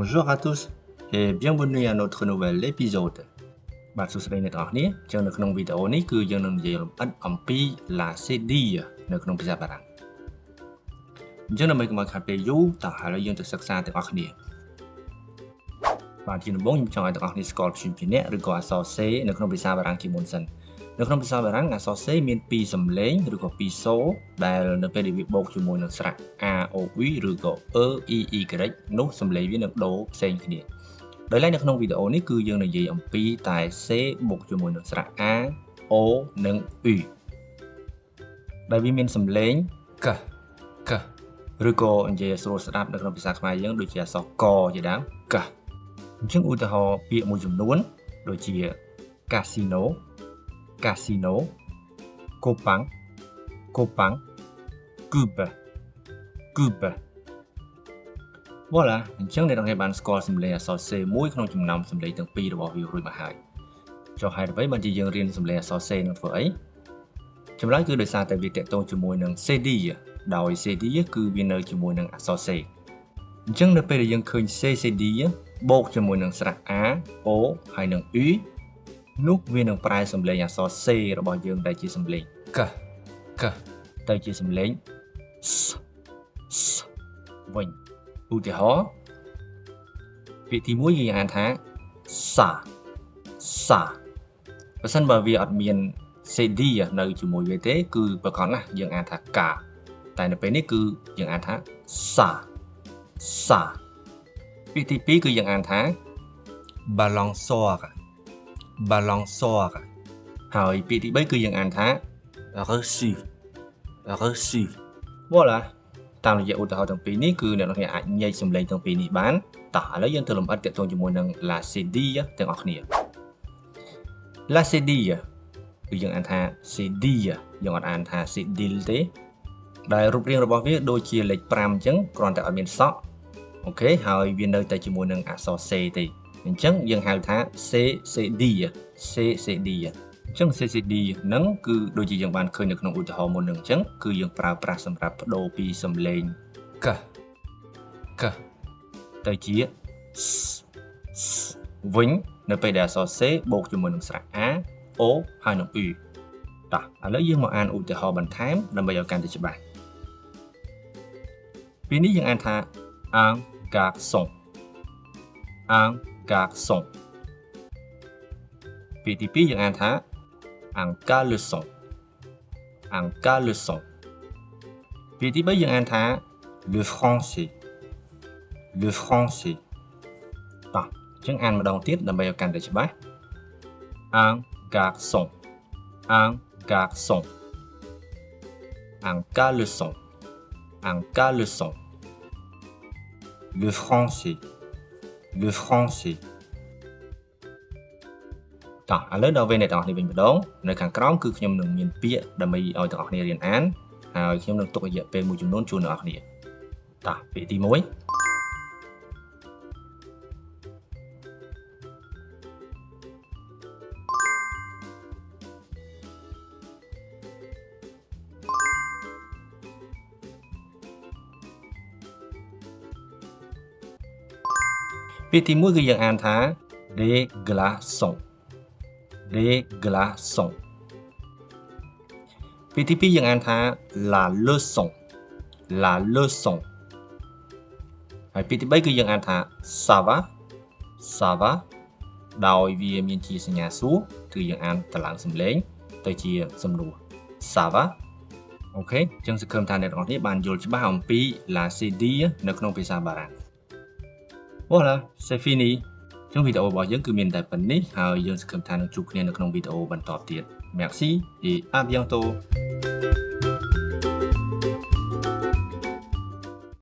Bonjour à tous et bienvenue à notre nouvel épisode. បាទសួស្តីអ្នកទាំងអស់គ្នាអញ្ចឹងនៅក្នុងវីដេអូនេះគឺយើងនឹងនិយាយលម្អិតអំពី la cédille នៅក្នុងភាសាបារាំងអញ្ចឹងដើម្បីកុំឲ្យខាតពេលយូរតោះឥឡូវយើងទៅសិក្សាទាំងអស់គ្នាបាទជាដំបូងខ្ញុំចង់ឲ្យទាំងអស់គ្នាស្គាល់ព្យញ្ជនៈឬក៏អក្សរ C នៅក្នុងភាសាបារាំងជាមុនសិននៅក្នុងភាសាបារាំងអក្សរ C មានពីរសំឡេងឬក៏ពីរសូរដែលនៅពេលដែលវាបូកជាមួយនឹងស្រៈ A O U ឬក៏ E I Y នោះសំឡេងវានឹងដូរផ្សេងគ្នាដោយឡែកនៅក្នុងវីដេអូនេះគឺយើងនិយាយអំពីតែ C បូកជាមួយនឹងស្រៈ A O និង U ដែលវាមានសំឡេងកកឬក៏និយាយស្រួលស្ដាប់នៅក្នុងភាសាខ្មែរយើងដូចជាអក្សរកជាដើមកអញ្ចឹងឧទាហរណ៍ពាក្យមួយចំនួនដូចជា casino casino, copain, copain, cube, cube. Voilà. អញ្ចឹងអ្នកទាំងអស់បានស្គាល់សំឡេងអក្សរ C មួយក្នុងចំណោមសំឡេងទាំងពីររបស់វារួចមកហើយចុះហេតុអ្វីបានជាយើងរៀនសំឡេងអក្សរ C នឹងធ្វើអីចម្លើយគឺដោយសារតែវាតាក់ទងជាមួយនឹង cédille ដោយ cédille គឺវានៅជាមួយនឹងអក្សរ C អញ្ចឹងនៅពេលដែលយើងឃើញ C cédille បូកជាមួយនឹងស្រៈ A O ហើយនិង U នោះវានឹងប្រែសំឡេងអក្សរ C របស់យើងដែលជាសំឡេងកកទៅជាសំឡេង s s វិញឧទាហរណ៍ពាក្យទី1យើងអានថាសាសាបើសិនបើវាអត់មាន cédille នៅជាមួយវាទេគឺប្រកបណាស់យើងអានថាកាតែនៅពេលនេះគឺយើងអានថាសាសាពាក្យទី2គឺយើងអានថា balançoire balançoire ហើយពាក្យទី3គឺយើងអានថា reçu, reçu. Voilà. តាមរយៈឧទាហរណ៍ទាំងពីរនេះគឺអ្នកនរគ្នាអាចញែកសំឡេងទាំងពីរនេះបានតោះឥឡូវយើងទៅលម្អិតទាក់ទងជាមួយនឹង la cédille ទាំងអស់គ្នា la cédille គឺយើងអានថា cédille យើងអត់អានថា cédille ទេដែលរូបរាងរបស់វាដូចជាលេខ5អញ្ចឹងគ្រាន់តែអត់មានសក់OK ហើយវានៅតែជាមួយនឹងអក្សរ C ទេអញ្ចឹងយើងហៅថា C cédille C cédille អញ្ចឹង C cédille ហ្នឹងគឺដូចជាយើងបានឃើញនៅក្នុងឧទាហរណ៍មុននឹងអញ្ចឹងគឺយើងប្រើប្រាស់សម្រាប់បដូរពីសំឡេងកកទៅជា s s វិញនៅពេលដែលអក្សរ C បូកជាមួយនឹងស្រៈ A O ហើយនិង U តោះឥឡូវយើងមកអានឧទាហរណ៍បន្ថែមដើម្បីឲ្យកាន់តែច្បាស់ពីនេះយើងអានថា un garçon, un garçon. ពាក្យទី2យើងអានថា un caleçon, un caleçon. ពាក្យទី3យើងអានថា le français, le français. តោះអញ្ចឹងអានម្ដងទៀតដើម្បីឲ្យកាន់តែច្បាស់ un garçon, un garçon, un caleçon, un caleçon, le français, le français. តោះឥឡូវដល់វេនអ្នកទាំងអស់គ្នាវិញម្ដងនៅខាងក្រោមគឺខ្ញុំនឹងមានពាក្យដើម្បីឲ្យទាំងអស់គ្នារៀនអានហើយខ្ញុំនឹងទុករយៈពេលមួយចំនួនជូនអ្នកនរគ្នាតោះពាក្យទី1ពាក្យទី1គឺយើងអានថា des glaçons, des glaçons. ពាក្យទី2យើងអានថា la leçon, la leçon. ហើយពាក្យទី3គឺយើងអានថា ça va, ça va ដោយវាមានជាសញ្ញាសួរគឺយើងអានតម្លើងសំឡេងទៅជាសំណួរ ça va? OK អញ្ចឹងសង្ឃឹមថាអ្នកទាំងអស់គ្នាបានយល់ច្បាស់អំពី la cédille នៅក្នុងភាសាបារាំង Voilà, c'est fini. ចឹងវីដេអូរបស់យើងគឺមានតែប៉ុណ្នេះហើយយើងសង្ឃឹមថានឹងជួបគ្នានៅក្នុងវីដេអូបន្តទៀត Merci et à bientôt.